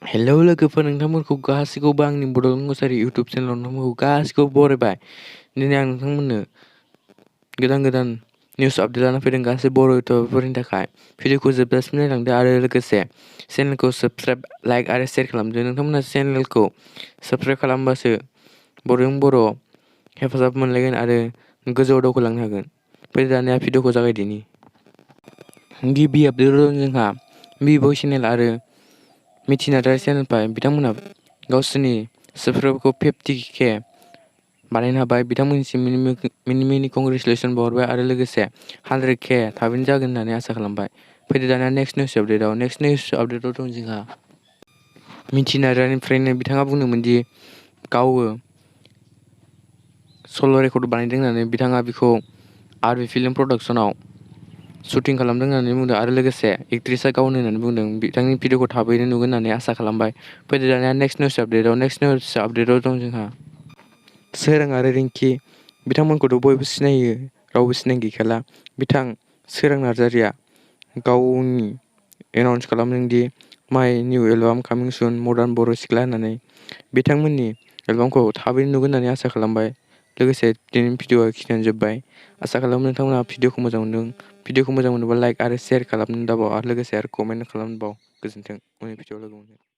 Hello लोगोफोर, नोंथांमोनखौ गासैखौबो आंनि बड'लेण्ड मुसाहारि इउटुब चेनेलाव नोंथांमोनखौ गासैखौबो बरायबाय। दिनै आं नोंथांमोननो गोदान निउस आपडेट लाना फैदों गासै बर' इउटुबारफोरनि थाखाय। भिडिअखौ जोबजासिम नायलांदो आरो लोगोसे चेनेलखौ साबस्क्राइब, लाइक आरो शेयार खालामदो। नोंथांमोना चेनेलखौ साबस्क्राइब खालामबासो बर'जों बर' हेफाजाब मोनलायगोन आरो गोजौआव दावखोलांनो हागोन। फैदो दानिया भिडिअखौ जागायदिनि। गिबि आपडेटआव जोंहा भिभ' चेनेल आरो मिथि नार्जारि चेनेलनिफ्राय बिथांमोना गावसोरनि साबस्क्राइबारखौ 50K बानायनो हाबाय। बिथांमोननिसिम मिनि कंग्रेचुलेसन बावहरबाय आरो लोगोसे 100K थाबैनो जागोन होननानै आसा खालामबाय। फैदो दानिया नेक्स्ट निउस आपडेटआव दं जोंहा मिथि नार्जारिनिफ्रायनो बिथाङा बुंदोंमोन दि गावो सल' रेकर्ड बानायदों होननानै बिथाङा बिखौ आरबि फिल्म प्रडाक्सनाव शुटिं खालामदों होननानै बुंदों आरो लोगोसे एक्ट्रिसआ गावनो होननानै बुंदों। बिथांनि भिडिअखौ थाबैनो नुगोन होननानै आसा खालामबाय। फैदो दानिया नेक्स्ट निउस आपडेटआव दं जोंहा सोरां आरो रिंकि बिथांमोनखौथ' बयबो सिनायो, रावबो सिनायि गैखाला। बिथां सोरां नार्जारिया गावनि एनाउन्स खालामदों दि माइ निउ एलबाम कामिं सुन मडार्न बर' सिख्ला होननानै। बिथांमोननि एलबामखौ थाबैनो नुगोन होननानै आसा खालामबाय। लोगोसे दिनैनि भिडिअआ खिनियानो जोब्बाय। आसा खालामो नोंथांमोना भिडिअखौ मोजां मोनदों। भिडिअखौ मोजां मोनोबा लाइक आरो शेयार खालामनो दाबाव आरो लोगोसे कमेन्ट खालामनो बाव। गोजोन्थों। उननि भिडिअआव लोगो मोनगोन।